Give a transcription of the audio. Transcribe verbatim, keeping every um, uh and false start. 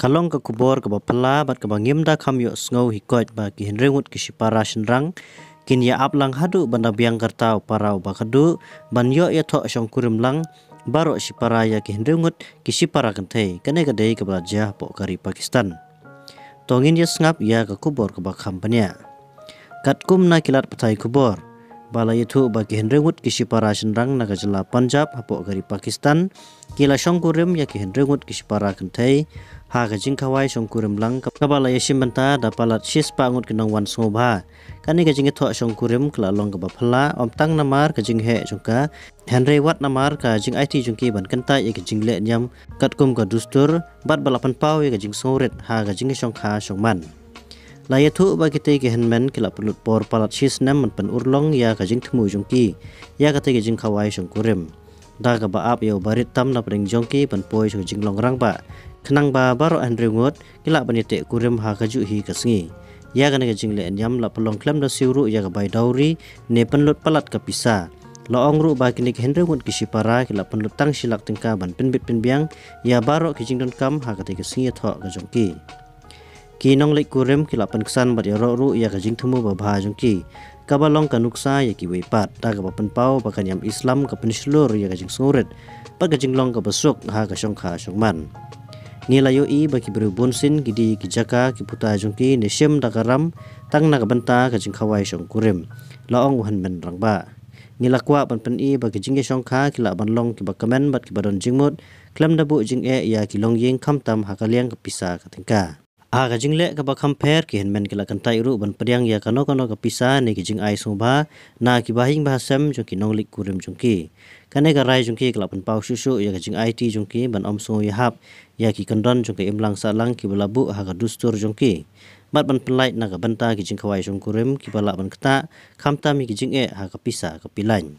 Ka long ka khubor kaba phylla bad kaba ngim da kham ïohsngew hi koit ba ki hynriew ngut ki shipara shynrang kin ïa ap lang haduh ban da biang kyrta u para uba khadduh ban ïoh ïathoh shongkurim lang baroh shipara ïa ki hynriew ngut ki shipara kynthei. Kane ka dei kaba la jia hapoh ka ri Pakistan. To ngin ïa sngap ïa ka khubor kaba kham bniah. Katkum na ki lad pathai khubor ba la ïathuh ba ki hynriew ngut ki shipara shynrang na ka jylla Punjab hapoh ka ri Pakistan ki la shongkurim ïa ki hynriew ngut ki shipara kynthei ha ka jingkhawai shongkurim lang kaba la ïashim bynta da palat shispah ngut ki nongwan sngewbha. Kane ka jingïathoh shongkurim ka la long kaba phylla ym tang namar ka jingheh jong ka, hynrei wat namar ka jingaiti jong ki ban kyntait ïa ka jingleh niam katkum ka dustur bad ba la pynpaw ïa ka jingsngewrit ha ka jingshongkha shongman. La ïathuh ba kitei ki hynmen ki la pynlut por palat shisnem ban pynurlong ïa ka jingthmu jong ki ïa katei ka jingkhawai shongkurim, da kaba ap ïa u barit tam na pdeng jong ki ban poi sha ka jinglong rangbah, khnang ba baroh hynriew ngut ki lah ban ïateh kurim ha kajuh hi ka sngi. Ïa kane ka jingleh niam la pynlong khlem da siew ruh ïa ka bai dowry ne pynlut palat ka pisa. La ong ruh ba kine ki hynriew ngut ki shipara ki la pynlut tang shi lak tyngka ban pynbit pynbiang ïa baroh ki jingdonkam ha katei ka sngi ïathoh ka jong ki. Ki nongleit kurim ki la pynksan bad ïaroh ruh ïa ka jingthmu babha jong ki, kaba long ka nuksa ïa kiwei pat, da kaba pynpaw ba ka niam Islam ka pynshlur ïa ka jingsngewrit bad ka jinglong kaba suk ha ka shongkha shongman. Ngi la ïohi ba ki briew bunsien ki die ki jaka ki puta jong ki ne shim da ka ram tang na ka bynta ka jingkhawai shongkurim, la ong u hynmen rangbah. Ngi la kwah ban pyni ba ki jingïashongkha ki lah ban long kiba kmen bad kiba don jingmut khlem da buh jingeh ïa ki longïing khamtam ha ka liang ka pisa ka tyngka. Ha ka jingleh kaba kham pher ki hynmen ki la kyntait ruh ban pdiang ïa kano kano ka pisa ne ki jingai sngewbha na ki bahaïing bahasem jong ki nongleit kurim jong ki. Kane ka rai jong ki ka la pynpaw shuh shuh ïa ka jingaiti jong ki ban ym sngew ïahap ïa ki kyndon jong ka imlang sahlang kiba la buh ha ka dustur jong ki bad ban pynlait na ka bynta ki jingkhawai shongkurim kiba lah ban ktah khamtam ïa ki jingeh ha ka pisa ka pilaiñ.